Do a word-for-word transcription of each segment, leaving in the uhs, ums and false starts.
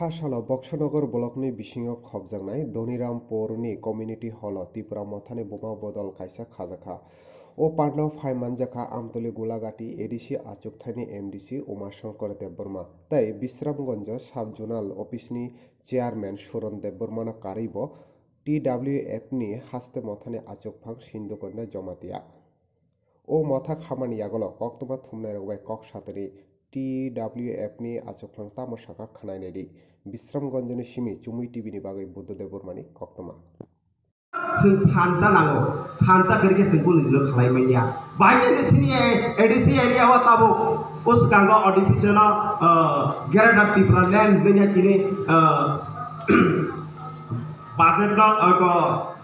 Kha salo Boksonogor blockni bisingo khopjaknai Donirampurni community hall-o Tipra Mothani buma bodol kaisa khajakha. O pandao phai manjakha Amtoli Gulagati A D C achukthani M D C Umashankar Debbarma tei Bisramganj Sub Zonal Office-ni Chairman Suron Debbarmano karwi bo T W F ni haste mothani achukphang Sindhu Kanya Jamatia. O motha khamani yagulo koktwma thumnairok bai kok satani T W F ni achukphang tamo sakha khwnai naidi. Bisramganjni simi Chumui T V ni bagwi Buddha Debbarmani koktwma. Chwng thansa nango, thansa berke chwng boni dino khalai manya. Bahai khe chini A D C area o tabuk o swkango O D P C no, ah, Greater Tipraland hwnwi kini, ah, budget no, ah, ko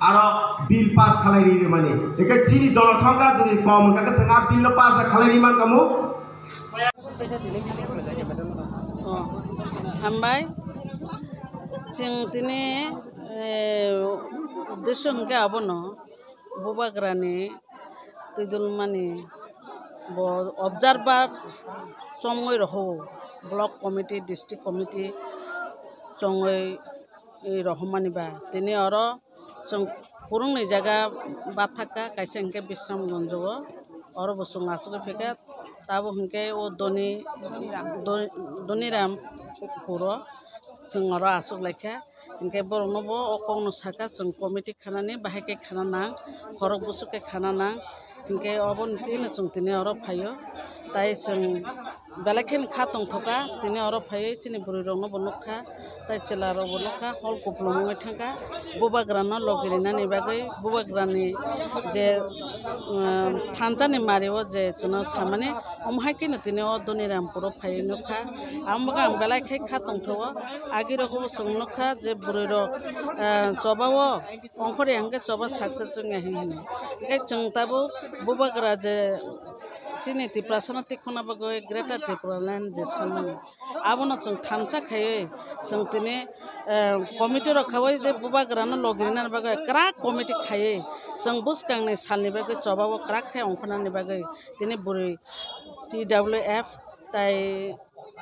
aro bill pass khalai ri mani. Eke chini jonosongkha jodi kom wngkha khe chwng a bill no pass khalai ri man kamu. Oh, hambai. Chwng tini, eh, uddesho hwnkhe abono bubagrani twidulmani bo observer chomgwi rohor, block committee, district committee chongwi rohormani ba. Tini oro chwng kwrwngni jaga bathakha, kaisa hwnkhe Bisramganj o, oro bo chwng achugwi phaikha, tabuk hwnkhe o Doni, Doni, Donirampur o chwng oro achuk laikha, hwnkhe borokno bo o kokno sakha, chwng committee khanani bahai khe khana nang, khorok bwswk khe khana nang, hwnkhe oboni twi no chwng tini oro phaio, tai chwng belai kheno kha tongthokha, tini oro phaiwi chini bwrwi rokno bo nukha, tai chwla rok bo nukha, hol kupulung wngwi thangkha, bubagra no logi rinani bagwi, bubagrani je, um, thansa ni mari o je chwngno samani, omo hai kheno tini o Donirampur o phaiwi nukha, amo bwkha ang belai khe kha tongthogo, agi rok bo chwng nukha je bwrwi rok, ah, choba o ongkhorya hwnkhe choba success wngya hinwi. Hwnkhe chwng tabuk bubagra je chini Tiprasano tikhokna bagwi Greater Tipraland je sanmani, abono chwng thansa khaiwi chwng tini, eh, committee rok khaiwi je bubagrano logi rinani bagwi kwrak committee khaiwi chwng bwskangni salni bagwi choba o kwrak khe ongkhornani bagwi tini bwrwi T W F tai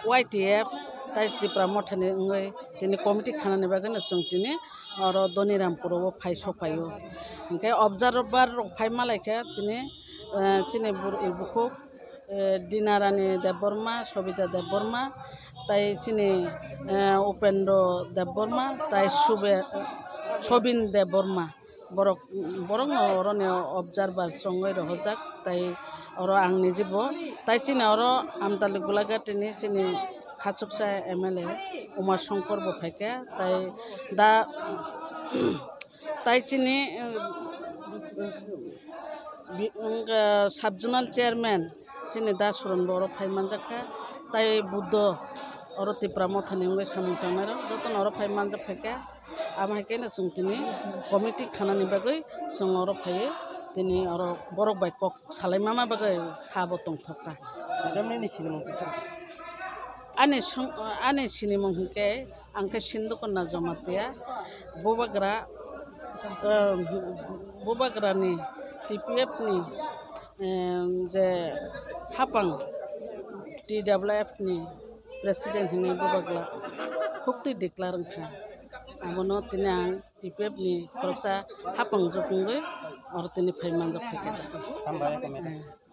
Y T F tai Tipra Mothani wngwi tini committee khanani bagwino chwng tini oro Donirampur o phai sokphaio. Hwnkhe observer rok phai malaikha tini, eh, chini bur-, bukhuk, eh, Dinarani Debbarma, Sobita Debbarma, tai chini, eh, Upendro Debbarma, tai Sube-, Sobin Debbarma. Borok, borokno oroni observer chongwi rohorjak, tai oro ang nijibo, tai chini oro Amtali Gulagati ni chini khachuksa M L A Uma Shankar bo phaikha, tai da, tai chini, eh, bi-, wngkha sub zonal chairman chini da Suron bo oro phai manjakha, tai Buddho oro Tipra Mothani wngwi samung tangnairok jotono oro phai manjak phaikha. Amo hai khe no chwng tini committee khanani bagwi chwng oro phaiwi tini oro borok bai kok salai mama bagwi kha bo tongthok kha. Madam, nini sinimung kisa? Ani sung-, ani sinimung hwnkhe ang khe Sindhu Kanya Jamatia, bubagra, eh, bubagrani T P F ni, eh, je hapang T W F ni president hinwi bubagla huktwi declare wngkha. Abono tini ang T P F ni khoroksa hapang jukungwi oro tini phai manjak phaikha da. Hambai, committee. Eh.